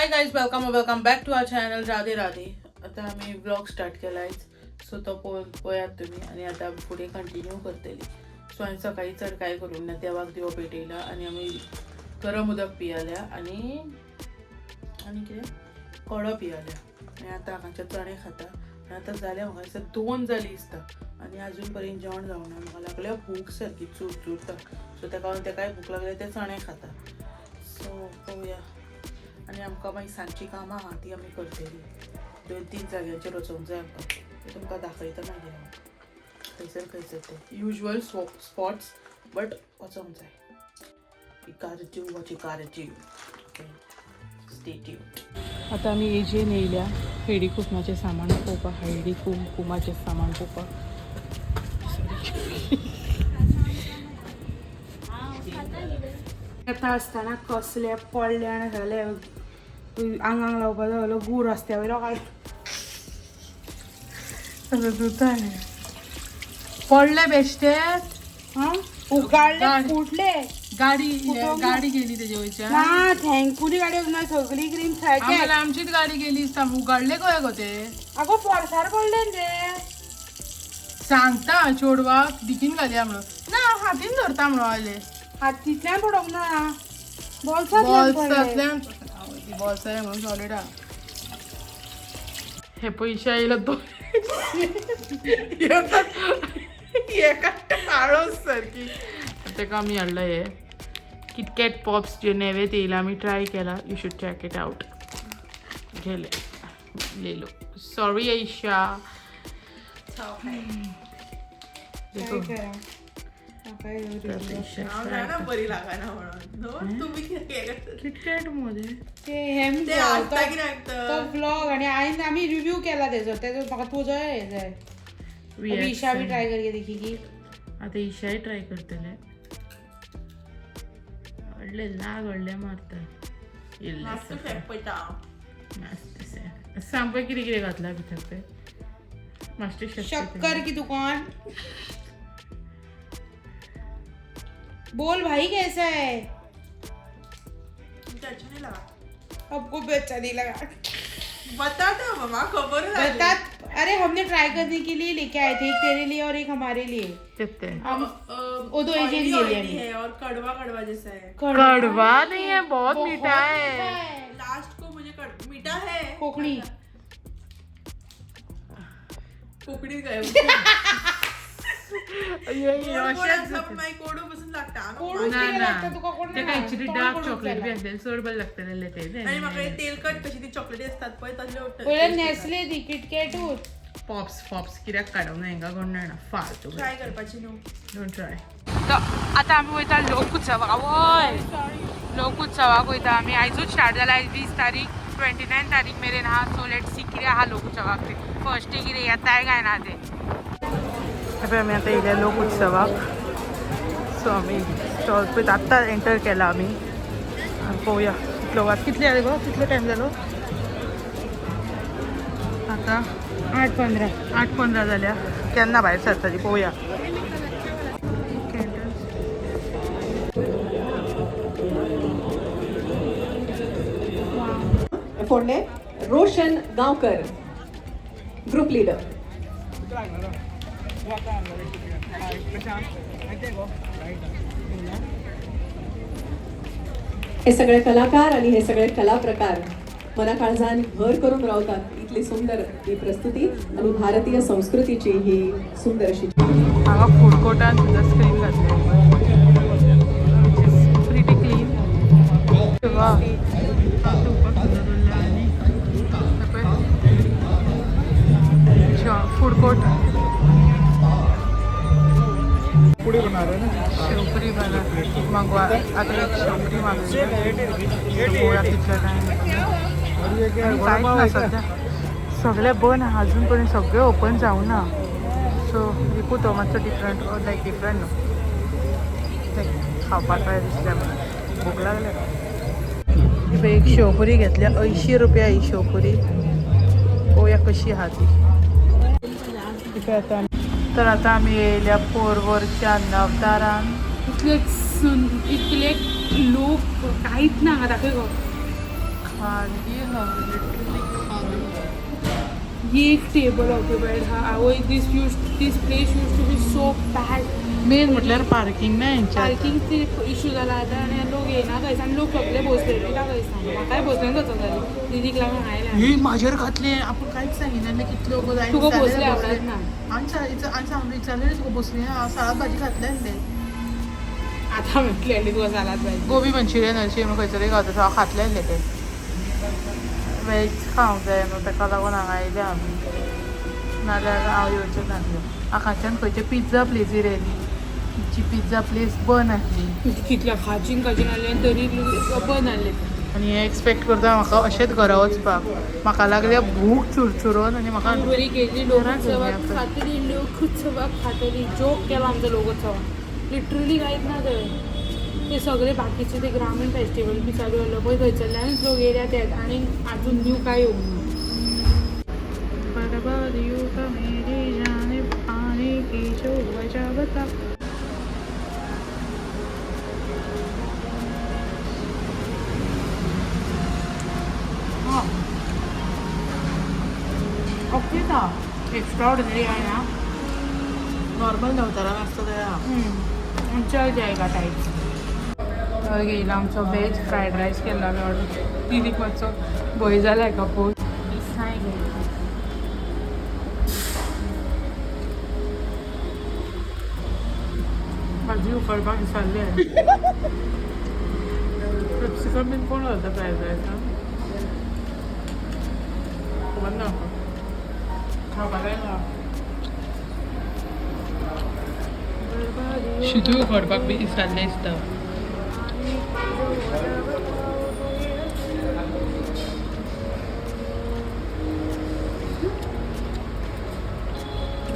Hi guys, welcome welcome back to our channel. Radhe Radhe. आता आमी vlog start केला, so तो पळयात तुमी आनी आतां आमी फुडें कंटिन्यू करतली. सो हांवें सकाळी चड कांय करूंक ना, देवाक दिवो पेटयला आनी आमी गरम उदक पियाल्या आनी आनी कितें कडो पियाल्या आनी आतां हांगाचे चणे खाता. आनी आतां जाल्या म्हाका दिसता 2 जालीं दिसता आनी अजून पर्यंत जेवण जावना. म्हाका लागल्या भूक सारकी चुरचुरता. सो तेका लागून तेकाय भूक लागल्या, ते चणे खाता. सो पळोवया. आनी आमकां मागीर सांजची कामां आहा ती आमी करतली. 2-3 जाग्यांचेर वचोंक जाय आमकां, ते तुमकां दाखयता मागीर हांव खंयसर खंयसर ते युजल स्पॉट्स, बट वचोंक जाय. इकारची वची कारची. Okay, stay tuned. आतां आमी एजेन येयल्या हळदी कुकमाचें सामान पळोवपाक. हळदी कुंकुमाचें सामान पळोवपाक. येता आसतना कसले पडले आनी सगळे आंगाक लावपाचो जालो गूर रस्त्या वयलो काड. दुताय पडले बेश्टेच. हां, उगाडले फुटले. गाडी गाडी गेली तेजे वयच्यान. ना, थँकफुली गाडी वचना, सगळी क्रीम सारकी. आम्हाला आमचीच गाडी गेली दिसता. उगाडले कळे गो ते. आगो, फोर्सार पडले न्ही ते. सांगता चेडवाक डिकीन घालया म्हणून, ना हातीन धरता म्हणून आयले. हातींतल्यान पडोंक ना, बोल्सांतल्यान पडले. बोल्सांतल्यान, बोल्सां म्हणून सॉलीड आहा. हे पयशे आयलो तो हे काडटा आळस सारकी. तेका आमी हाडला हे किटकॅट पॉप्स जे नवे येयला, आमी ट्राय केला. You should check it out. घेले ले लो. सॉरी ऐशा. देखो. काय करा? बरी लागना म्हणून तुम्ही कितें किटकॅट मध्ये ते हेम ते आसता कित्याक तो तर व्लॉग आणि आईन आम्ही रिव्ह्यू केला त्याचो, त्याचो म्हाका तुजो हे जाय. अभी ईशा भी ट्राय करके देखेगी. आता ईशाय ट्राय करतले. व्हडले नाग व्हडले मारता. मातसो शेफ पळयता हांव. मस्त. सांग पळय कितें कितें घातला भितर ते. Master chef. शक्कर की दुकान. बोल भाई, कैसा है? तुमचे अच्छा नहीं लगा. आपको भी अच्छा नहीं लगा? बता दो मम्मा, खबर. बता. अरे, हमने ट्राई करने के लिए लेके आए थे, एक तेरे लिए और एक हमारे लिए. ते हम वो दो एजेंट के लिए हमने। है और कड़वा कड़वा जैसा है. कड़वा नहीं है, बहुत मीठा है. लास्ट को मुझे मीठा है. कोकणी. कोकणीत गए. कोडू पसून लागता. कोडू ना कितें ना लागता तुका? कोण ते ना. कांयची तोंड डार्क कोडूच चॉकलेट बी जाला. आसलें चड बरें लागतलें ते. आणि म्हाका हे तेलकट कशी ती चॉकलेटी असतात पळय तसले. पयले नेस्ले दी किटकॅटूच. पॉप्स पॉप्स कित्याक काडूंक ना हेंका कोण जाणा फालतू. ट्राय करपाची न्हू. Don't try. आता आमी वयता लोक उत्सवाक. आवय, लोक उत्सवाक वयता आमी. आयजूच स्टार्ट जाला, आयज 20 तारीख, 29 तारीख मेरेन आहा. सो let see कितें आहा लोक उत्सवाक ते. फर्स्ट डे कितें येताय काय ना ते. पळय, आमी आतां येयल्या लोक उत्सवाक. सो आमी स्टॉल पळयत आत्तां एंटर केला आमी. आनी पळोवया कितलो वाज कितले जाले गो, कितलो टायम जालो आतां? 8:15. 8:15 जाल्या. केन्ना भायर सरता ती पळोवया. फोडणे रोशन गावकर, ग्रुप लीडर. हे सगळे कलाकार आणि हे सगळे कलाप्रकार मनाकाळजान घर करून रावतात. इतली सुंदर ही प्रस्तुती आणि भारतीय संस्कृतीची ही सुंदर अशी हांगा फूड कोर्टान सुद्दां स्क्रीन घातल्या, प्रिटी क्लीन. वा, दवरल्या आनी फूड कोर्ट. शेवपुरी बना मागवा. आता एक शेवपुरी मागवली. पळोवया कितलो टायम. आनी कांयच ना, सद्या सगळें बंद आहा अजून पर्यंत, सगळें ओपन जावना. सो एकूच तो मातसो डिफरंट, लायक डिफरंट न्हू, लायक खावपाक जाय दिसलें म्हाका, भूक लागल्या. पळय, एक शेवपुरी घेतल्या, 80 रुपया ही शेवपुरी. पळोवया कशी आहा ती. इथे आता तर आता आमी येयल्या पोरवरच्या नवदारान. इतले इतले लोक, कांयच ना हांगा. दाखय गो. खानगी हा, लिटरली खानगी. ये एक टेबल ऑक्युपाईड हा. आवय, this place used to be so packed. Main म्हटल्यार पार्किंग ना हेंच्या. पार्किंग इशू जाला आतां आनी लोक येयना खंयसान आनी लोक सगळे भोसलेन वयता खंयसान. म्हाकाय भोसलेन वचोंक जाय, दिदीक लागून आयला. ही म्हाजेर घातले, आपूण कांयच सांगिना कितल्यो. तुका भोसले आवडत ना. आनी सांगून विचारलें तुका भोसले हांव सालाद भाजी खातलें आसलें. आतां म्हटलें तुका सालाद भाजी. गोबी मंचुरियन अशें म्हणून खंयसर गावता, सो हांव खातलें आसलें तें. वेज खावंक जाय न्हू, ताका लागून हांगा आयल्या आमी, नाल्यार हांव येवचें नासलें. आकाच्यान खंयचे पिझ्झा प्लेसीर येयली, जी पिझ्झा प्लेस बंद आसली. कितल्या खाचीन खाचीन आसलें आनी तरी बंद आसलें. आनी हें एक्सपेक्ट करता म्हाका अशेंच घरा वचपाक. म्हाका लागल्या भूक चुरचुरोन आनी म्हाका बरी केली लोकोत्सवाक खातली, लोकोत्सवाक खातली. जोक केलो आमचो लोकोत्सवाक, लिटरली कांयच ना थंय. ते सगळे बाकीचे ते ग्रामीण फेस्टिवल बी चालू जाल्लो पळय, थंयसरल्यानच लोक येयल्या ते आनी आजून न्यू कांय येवंक ना. बर्बादियों का मेरी जाने आने की जो वजह बता. ओके ना, एक्स्ट्रा ऑर्डिनरी आहे ना. नॉर्मल नवतारा नासतो त्या. चल जाएगा टाईप. येयला आमचो वेज फ्रायड रायस केल्लो आमी ऑर्डर. दिदीक मातसो भंय जाला हेका पळोवन. इसनाय घेयला. भाजी उकडपाक विसरले. कॅप्सिकम बीन कोण घालता फ्रायड रायसान, खबर ना म्हाका. खावपाक जाय ना. शितूय उकडपाक बी विसरले दिसता.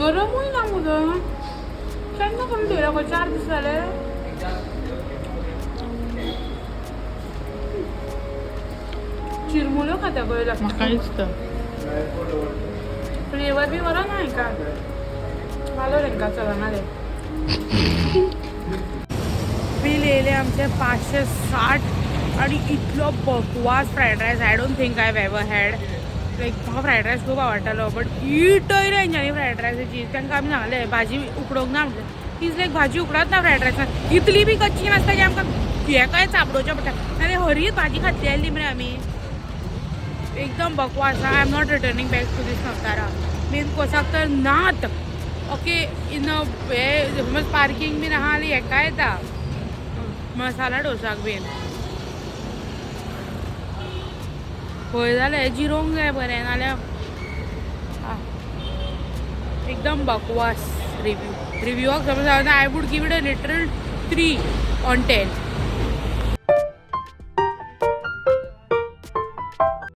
गरमूय ना मुगो. केन्ना करून दवरला गो, 4 दीस जाले. चिरमुल्यो खाता पळय. म्हाका दिसता. फ्लेवर बी बरो ना हेका. घालो तेंकां चलना ते. बील येयलें आमचें 560 आणि इतलो बकवास fried rice, I don't think I ever had. Like म्हाका फ्रायड रायस खूब आवडटालो, बट इटयलें हेंच्यांनी फ्रायड रायसाची. तांकां आमी सांगलें भाजी उकडोवंक ना म्हटलें. Is लायक भाजी उकडत ना फ्रायड रायसान, इतली बी कच्ची नासता की आमकां हें काय चाबडोवचें पडटा. आनी हरीच भाजी खातली आसली मरे आमी. एकदम बकवास. I am not returning back to this Navtara. Main कोर्साक तर नात. ओके, इन हे समज पार्किंग बीन आहा आनी हेका येता मसाला डोसाक बीन. पळय जाल्यार जिरोवंक जाय बरें, नाल्यार एकदम बकवास. रिव्ह्यू, रिव्ह्यूआक समज I would give it a literal 3 on 10.